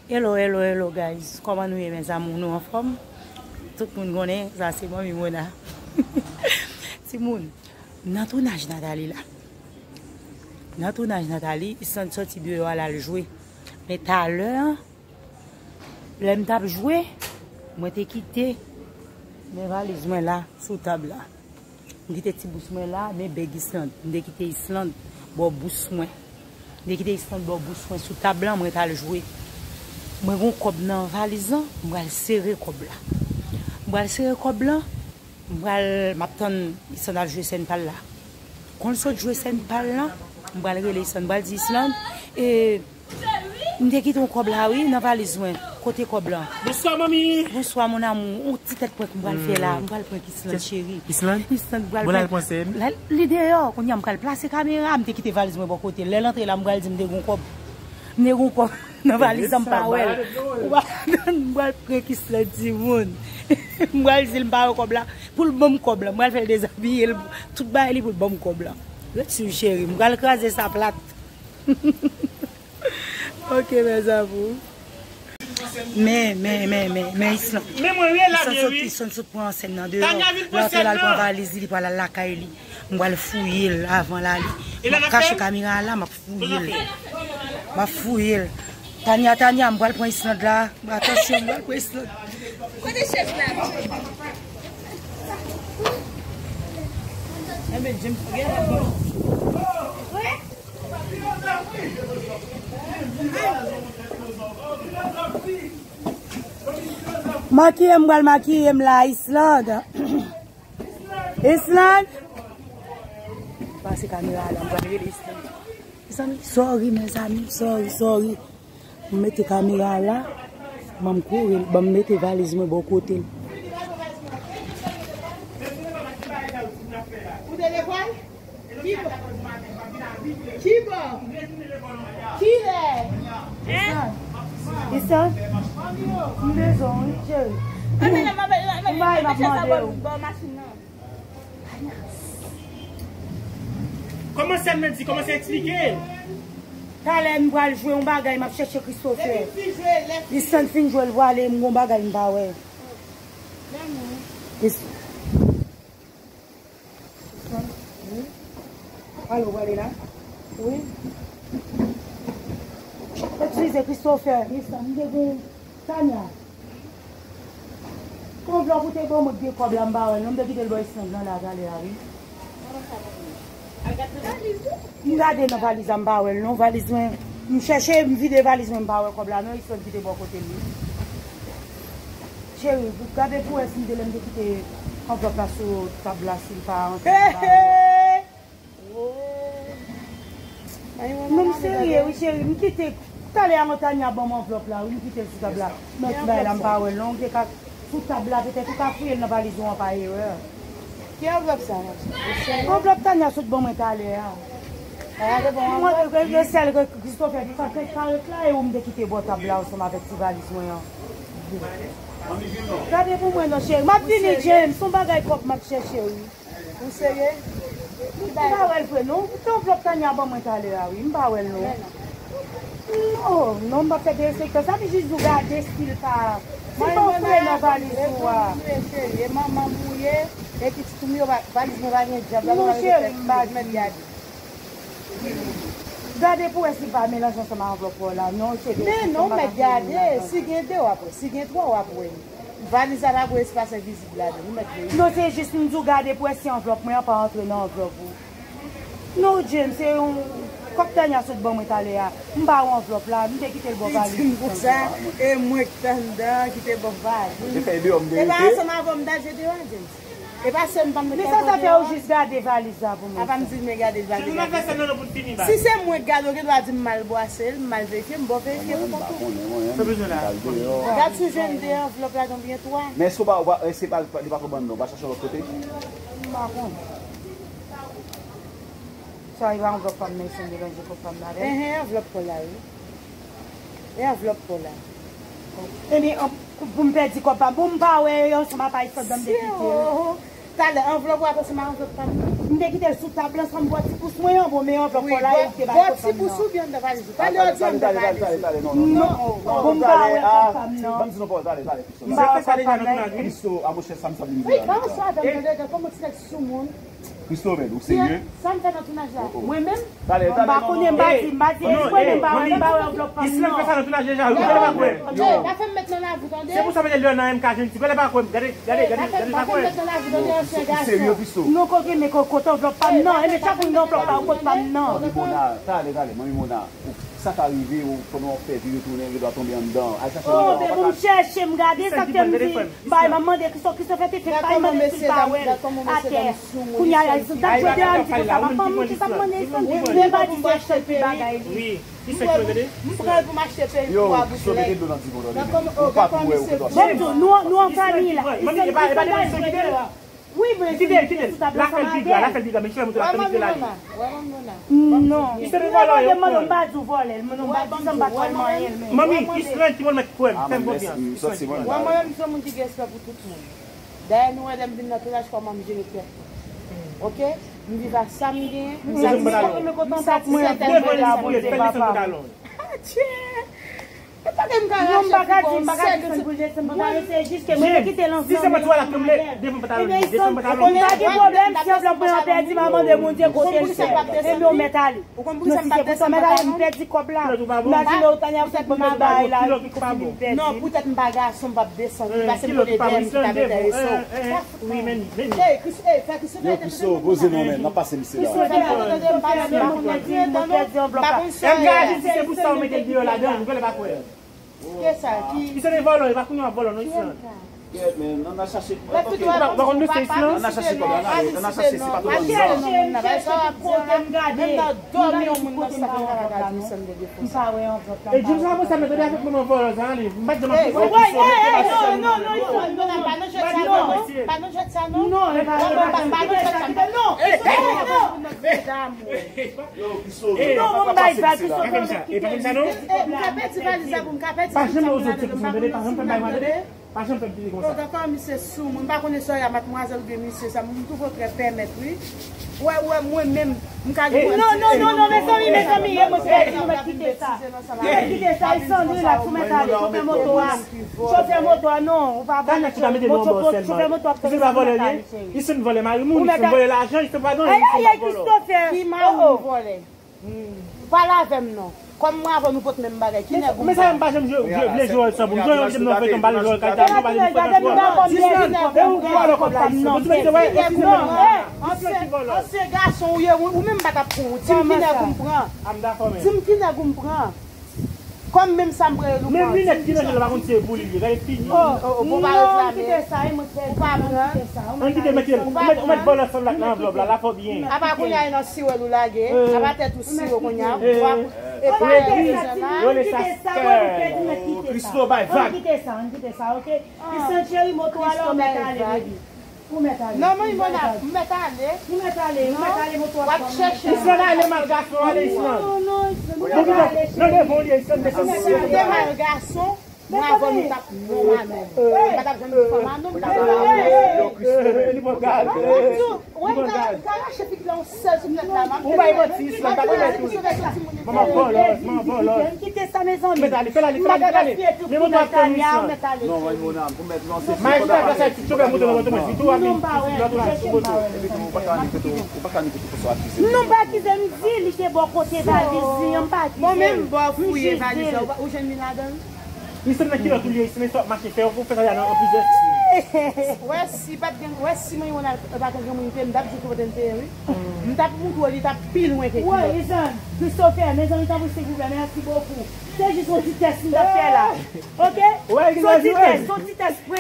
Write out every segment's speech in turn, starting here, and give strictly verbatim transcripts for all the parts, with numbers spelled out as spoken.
Hello, hello, hello, guys. Kòman nou ye, mes amours? Nou anfòm? Tout moun konnen, sa se manmi Mona. Timoun, nan tounaj Nathalie la. Nan tounaj Nathalie, Islande sòti deyò al al jwe. Men talè, lè m t ap jwe, mwen te kite men valiz mwen la, sou tab la. M kite ti bous mwen la, men bèg Islande. M te kite Islande bò bous mwen. M te kite Islande bò bous mwen sou tab la, mwen t al jwe. Mwen gen yon kòb nan valiz lan, m pral sere kòb la. M pral sere kòb la, m pral, m ap tann Islande al jwe sèn pa l la. Kon l sot jwe sèn pa l la, m pral rele Islande, m pral di Islande, e, M te kite yon kòb la, wi, nan valiz mwen. Kote kòb la? Bonswa, manmi. Bonswa, mon amour. Yon ti tèt prank m pral fè la. M pral prank Islande, cheri. Islande? Islande, m pral prank. Bon, l al pran sèn. Li deyò. Kounye a, m pral plase kamera. M te kite valiz mwen bò kote. Lè l antre la, m pral di m te gen yon kòb. M te gen yon kòb nan valiz lan, m pa wè l. Ou pa konprann, m pral prank Islande, timoun. M pral di l m pa wè kòb la. Pou l ban m kòb la. M pral fè l dezabiye l. Tout bagay li pou l ban m kòb la. Ret swiv, cheri. M pral kraze sa plat. Ok, mes amours. Men, men, men, men, men, Islande. Men mwen rele Islande sot, Islande sot pran sèn nan deyò. Tania vin pran sèn nan. L antre la, l pran valiz li, li pral al lakay li. M pral fouye l avan l ale. M ap kache kamera a la, m ap fouye l. M ap fouye l. Tania, Tania, m pral pran Islande la. Atansyon, m pral pran Islande. Kote chèz la? Enben, James, gen la. Makiye m, pral makiye m la, Islande. Islande. Pase kamera la, m pral rele Islande. Mezanmi, sorry, mezanmi, sorry, sorry. M mete kamera la, ban m kouri, ban m mete valiz mwen bò kote l. Ou te lekòl? Ki bò? Ki bò? Kilè? Isan? Isan? M bezwen w, wi, cheri. Anben, m ap mande w. Bò machin nan. Kòmanse ap di, kòmanse eksplike. Talè m pral jwe yon bagay, m ap chèche Christopher. Isan fin jwe, l pwale, m gon bagay m pa wè. Alo, w ale la? Wi. Eskize, Christopher, Islande, m te gen Tania. Anvlòp ou te ban mwen de kòb la, m pa wè l non, m te kite l bò Islande nan la talè a, wi. M gade nan valiz la, m pa wè l non, valiz mwen. M chèche, m vide valiz mwen, m pa wè kòb la non, Islande kite bò kote l wi. Cheri, gade pou wè si m te, lè m te kite anvlòp la sou tab la, si l pa antre, m pa wè. Non, m serye wi, cheri, m kite, talè a Tania ban m anvlòp la wi, m kite l sou tab la. Men ti bagay la, m pa wè l non, m te ka sou tab la, petèt ou ka fouye l nan valiz ou an pa erè. Ki anvlòp sa? Anvlòp Tania sot ban mwen talè a. Mwen, e, e, sèl ke Christopher ki ka fè karèt la, e ou m te kite bò tab la ansanm avèk ti valiz mwen an. Gade pou mwen non, cheri. M ap vini, James. Se yon bagay kòb m ap chèche, wi. Ou serye? M pa wè l vre, non. Ki anvlòp Tania ban mwen talè a, wi. M pa wè l, non. Non, non, m p ap fè derespektan. Sa vle jis di w gade si l pa, si l pa antre nan valiz ou a. E manman m ou ye, e pitit ou m yo, valiz mwen pa gen djab la. Non, cheri, m pa di. Gade pou wè si l pa melanje ansanm ak anvlòp ou la. Non, se de. Men non, mèt gade. Si gen de, w ap wè. Si gen twa, w ap wè. Valiz la pa gen espas envizib ladan l. Ou mèt wè. Non, se jis m di w gade pou wè si anvlòp mwen an pa antre nan anvlòp ou. Non, James, se yon kòb Tania sot ban mwen talè a. M pa wè anvlòp la, m te kite l bò valiz. Li di m konsa, e mwen k t anndan an ki te ban valiz. Ou te fè deyò, m te rete. E pa ansanm avè w m t al jwe deyò a, James? E pa sè m pa m mete. Men sa, sa fè ou jis gade valiz la pou mwen? Apa m di l men gade valiz la. Si se mwen k gade, ou gen dwa di m m al bwase l, m al verifye, m ba w verifye pou kont ou. Gad si w jwenn de anvlòp ladan oubyen twa. Men èske w pa, w pa, èske pa, li pa ko ban non, w pa chache lòt kote? M pa konnen. Sa e pa anvlòp pa m nan, se melanje kòb pa m la avè l. Enhen, anvlòp pa w la, wi. E anvlòp pa w la. Ebyen, an, pou m pèdi kòb pa m, bon, m pa wè yo ansanm ak Islande, m te kite yo. Talè, anvlòp ou ap ansanm ak anvlòp pa m nan. M te kite l sou tab la san m bò ti pous mwen an, bon, men anvlòp la, yo te ba l kot pa m nan. Bò ti pous ou byen anndan valiz ou? Talè yo di anndan valiz ou. Non, non, non, bon, m pa wè kot pa m nan. Ban m di nou pa, talè, talè, Christo. M pa wè kot pa m nan. Christo, a monchè, sa m sanble m di la. Wi, pa ansanm avè m, tande, kòman ti nèg soumoun. Christo, men, ou serye? Sa m fè nan tounaj la? Mwen menm? M pa konnen, m pa di, m pa di, espre m pa wè, m pa wè anvlòp pa m nan. Islam fè sa nan tounaj deja, wi, gade pa kwè. Pa fè m met nan lavi, tande. Se pou sa m mete Leon nan M K Jenti, gade pa kwè, gade, gade, gade, gade pa kwè. Pa fè m met nan lavi, tande, ansyen gason. Serye, Christo? Non, koke, men kote anvlòp pa m nan, e men chak moun gen anvlòp pa yo kot pa m nan. Manmi Mona, talè, talè, Manmi Mona. Sa ka rive, ou, pandan w ap fè vi, ou tounen, yo dwa tonbe anndan. Al chache yon lòt. Oh, men pou m chèche, m gade, sa k fè m di, bay, m ap mande Christo, Christo fè te fè, bay, mande si l pa wè l atè. Kounye a, Ayson t ap jwe deyò, m di konsa, m ap ban moun ki sa m mande Ayson, li pa di se chèche bagay li. Wi, ki sa k fè, gade? M pran l pou m achte peyi pou a bout lèg. Yo, Christo, mete dlo nan divan, tande. Ou pa pou wè, ou gen dwa. Bon, nou, nou an fanmi la. Manmi, e pa, e pa de Ayson ki deyò. Wi, men kite l, kite l. L ap fè l pi gra, l ap fè l pi gra, men chè mouton l ap fè l pi gra. Non. Li se vòlè yo pran. M pa di w vòlè, m pa di sa, m pa kwè l manyen l menm. Manmi, Island ki pral mèt kwè m, fè m konfyans. Island ki pral. Mwen menm, m se yon moun ki gen respè pou tout moun. Dayè, nou wè lè m vin nan tounaj kòman m jere tèt mwen. Oke? M viv ak sa m genyen, m satisfè, m satisfè tèt mwen. Devan l ap fouye, fè l desann pantalon l. Adje! E pa ke m ka rache fi bon, m pa ka desann pou l desann pantalon, se jis ke mwen te kite l ansanm. Si se mwen ki wè l ap tranble, devan pantalon li, desann pantalon li. M pa gen pwoblèm si anvlòp mwen an pèdi, m a mande Bondye kote l fè. Ebyen, w mèt ale. Non, si se pou sa, m mèt ale, m pèdi kòb la. M a di, non, Tanya, poutèt m pa bay la, ki kote m pèdi. Non, poutèt m pa gason, m p ap desann. Li pase m kote dèyè m ki t ap enterese w. Wi, men, men. Ey, Chris, ey, fè Christopher. Yo, Christo, poze non, men, n ap pase misye la. Christopher, tande, m pa nan menm moun nan ki ret nan non. M pa konn sa yo ye. M ka di si se pou sa ou mete l deyò ladan, m genlè pa kwè. Ki sa, ki? Li se de vòlò, e pa kounye a w ap vòlò, non, Island. Kèt, men, ann al chache. Ou pa, ou pa konn nou se Island? Ann al chache kòb la, ann ale, ann al chache, se pa tout moun nan. Menm nan dòmi yon moun nan sa pa ka gade Island de defo. E James la, mwen sa mèt tande avèk manman vòlò sa, ale. M pa t janm ap... Ey, ey, ey, non, non, non, non, non, pa nan jwèt sa, non. Pa nan jwèt sa, non. Non, e pa, e pa, pa nan jwèt sa, non. Ey, ey, non. Yo, Christo, non, pa pase misye la. E pa konn sa, non. Ey, m ka pèdi valiz la pou m ka pèdi. Pa janm oze tcheke sou mwen, tande, pa janm fè m bagay, tande. Pa janm fè m piti konsa. Bon, dakò, misye sou moun. M pa konnen si se madmwazèl oubyen misye sa. M twouve w trè pèmèt, wi. Ou wè, ou wè, mwen menm, m ka gen... Non, non, non, non, mezanmi, mezanmi, e mwen pèdi, nou mèt kite sa. Nou mèt kite sa, e Sandrine la, sou mèt ale, chofè moto a. Chofè moto a, non, ou pa vòlè, chofè moto a, chofè moto a, chofè moto a, chofè moto a. Li se vòlè mari moun, li se vòlè lajan, li se pa gen anyen, li se pa vòlè. Ki mari m vòlè? Pale avè m non. Kòm mwen avè w nou pot menm bagay. Ki nèg ou? Men sa m pa janm vle jwe wòl sa pou m jwe, m te nan feyton, m pale jòl kay ta, m pale m fè nan twòl. Dis nan, e ou vòlò kòb la, Island. Bon, ti mete wè, e si se menm nan. Ansyen gason ou ye, ou menm m pa t ap pran w. Di m ki nèg ou m pran. Di m ki nèg ou m pran. Kòm menm sa m pran yo nou pran. Men linèt ki nan je l la pa konn si se pou li li ye, gade figi. Oh, oh, oh, bon, pa reklame. Ou pa pran. Ann kite mete l. Ou mèt, ou mèt vòlò sanblak nan anvlòp la, la fò byen. Apa kounye a e nan siwèl ou lage, apa tèt ou siwo kounye a, ou pa, e pa rezon la. Ann kite sa, ann kite sa, ann kite sa, oke? Christo bay vag. Ann kite sa, ann kite sa, oke? Christo bay vag. Ou mèt ale, baby. Ou mèt ale. Non, men, ou mèt ale. Ou mèt ale. Ou mèt ale, ou mèt ale, moto a w ap chèche. Island ale mal gason, ale Island. Non, non, Island, ou mèt ale, cheri. Non, devan w li ye, Island, desann. Ou te mal gason, mwen avè w nou t ap non a non. M pa t ap jwenn fanm a non, m t ap... Yo, Christo, li pran gaz. Wè, m ka, m ka rache figi la yon sèl sou tèt la, m ap... Ou bay manti, Island, pa konn tou. Manman vòlòz, manman vòlòz. Kite sa, mezanmi. Mèt ale, fè l ale, fè l ale, fè l ale. Men moto ap tann Island. Non, Maïs, pa fè sa, ti chofè moto nan moto mwen, vit ou ap vin, vit ou ap vin sou moto. Epi tou, ou pa ka ale kote, ou pa ka ale kote konsa w akize m. Non, m pa akize, m di li te bò kote valiz li an, m pa akize. Bon, menm bò fouye valiz la, ou jwenn li ladan l? Li se nan kilòt ou li ye, li se nan sa w ap mache fè, ou fè sa nan plis de... Wè si pa t gen, wè si mwen Ronald pa t gen moun te, m t ap di w ki kote l te ye, wi. M t ap moutre w, li t ap pi lwen ke kilòt. Wè, Isan, Christopher, mezanmi, tanpri, silvouplè, mèsi bokou. Se jis yon ti tès m t ap fè la. Oke? Se yon ti tès, se yon ti tès. Wè,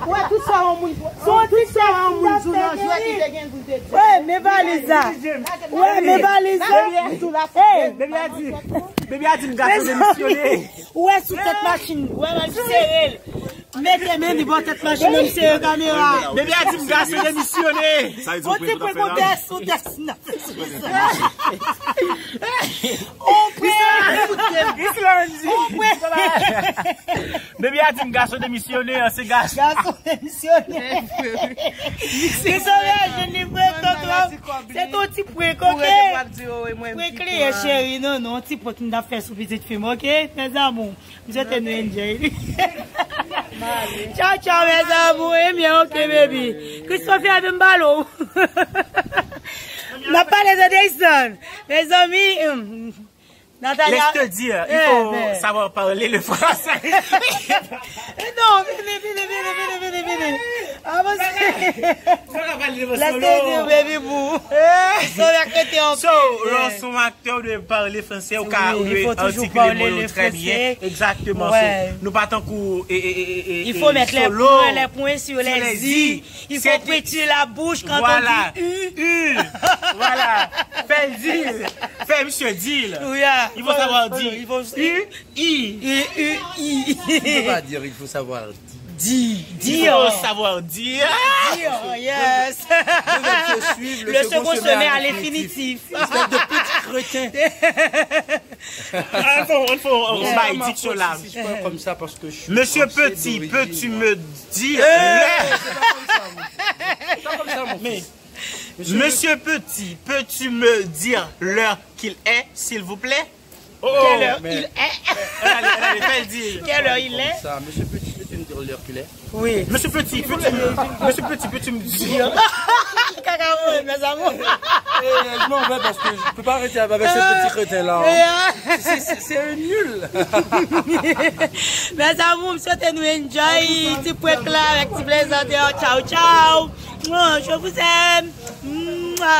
wè, tout sa yon moun, tout sa yon moun di w nan jwèt, li te gen pou l te di. Wè, men valiz la. Wè, men valiz la. Baby a di, baby a di m gason demisyone. Ou wè sou tèt machin, ou wè m sere l. Mete men li bò tèt machin nan, m sere kamera. Baby a di m gason demisyone. Sa vle di ou prè pou n ap fè la? Yon ti pwen kontès, yon tès nan. Ou prè? Ou prè? Depi a di m gason demisyonè, an se gason. Gason demisyonè. Li sove a jwenn li prank twòp. Se te yon ti prank, ok? Prank li ye, cheri, non, non, ti prank m t ap fè sou pitit fi m, ok? Mes amours, m swete nou enjoy li. Tchaw, tchaw, mes amours, ebyen, ok, baby. Christophe, avè m balo. M ap pale de Dayson. Mezanmi, hmm. Natalia. Laisse te dire, il faut savoir parler le français. Non, vini, vini, vini, vini, vini, vini. Avanse. Laisse te dire, baby boo. So, lè k rete an. So, lè w se yon aktè, ou dwe pale franse, ou ka, ou dwe atikile mo yo trè byen. Exactement. So, nou pa tankou, e, e, e, e, e, il faut mettre les points, les points sur les i. Il faut petit la bouche quand on dit u. U. Voilà. Fè l di l. Fè misye di l. Il faut savoir dire. U, i. U, u, i. Tu peux pas dire, il faut savoir dire. Dire. Il faut savoir dire. Dire, yes. Le second se met à l'infinitif. Espèce de petit crétin. An fè, an fè, an bay diksyon la. Monsieur Petit, peux-tu me dire l'heure? Monsieur Petit, peux-tu me dire l'heure qu'il est, s'il vous plaît? Quelle heure il est? Quelle heure il est? Monsieur Petit, peux-tu me dire l'heure qu'il est? Oui. Monsieur Petit, peux-tu me, Monsieur Petit, peux-tu me dire? Kaka mwen, mes amours. Eh, je m'en vais parce que je peux pas rester avec ce petit crétin-là, hein. C'est, c'est, c'est un nul. Mes amours, m swete nou enjoy ti prank la avèk ti plezantè. Tchaw, tchaw. Mwa, je vous aime. Mwa.